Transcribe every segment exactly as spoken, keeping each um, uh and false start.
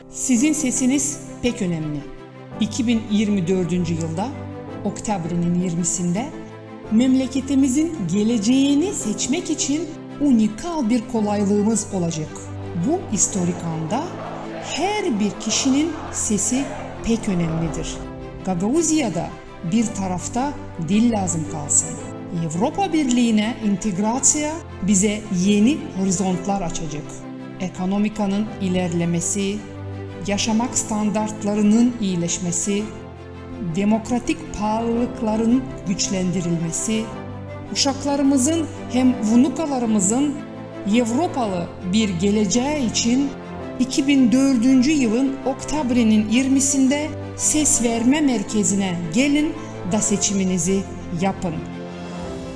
Sizin sesiniz pek önemni. İki bin irmi dördüncü yılda, oktyabrinin irmisindä, memleketimizin geleceeni seçmäk için unikal bir kolaylıımız olacek. Bu istorik anda herbir kişinin sesi pek önemnidir. Gagauziyada bir tarafta diil lääzım kalsın. Evropa Birliinä integraţiya bizä eni horizontlar açacek. Ekonomikanın ilerlemesi, yaşamak standartlarının iileşmesi, demokratik paalılıkların güçlendirilmesi, uşaklarımızın hem vunukalarımızın evropalı bir gelecää için iki bin dördüncü yılın oktyabrinin irmisindä ses vermä merkezinä gelin da seçiminizi yapın.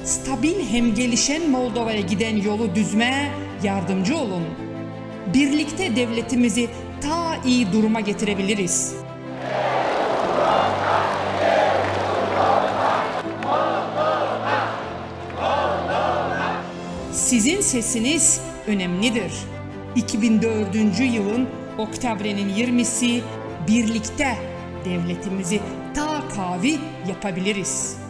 Stabil hem gelişen Moldovaya gidän yolu düzmää yardımcı olun. Birliktä devletimizi taa ii duruma getirebiliriz. Sizin sesiniz önemnidir. İki bin dördüncü yılın oktyabrinin irmisi, birliktä devletimizi taa kaavi yapabiliriz.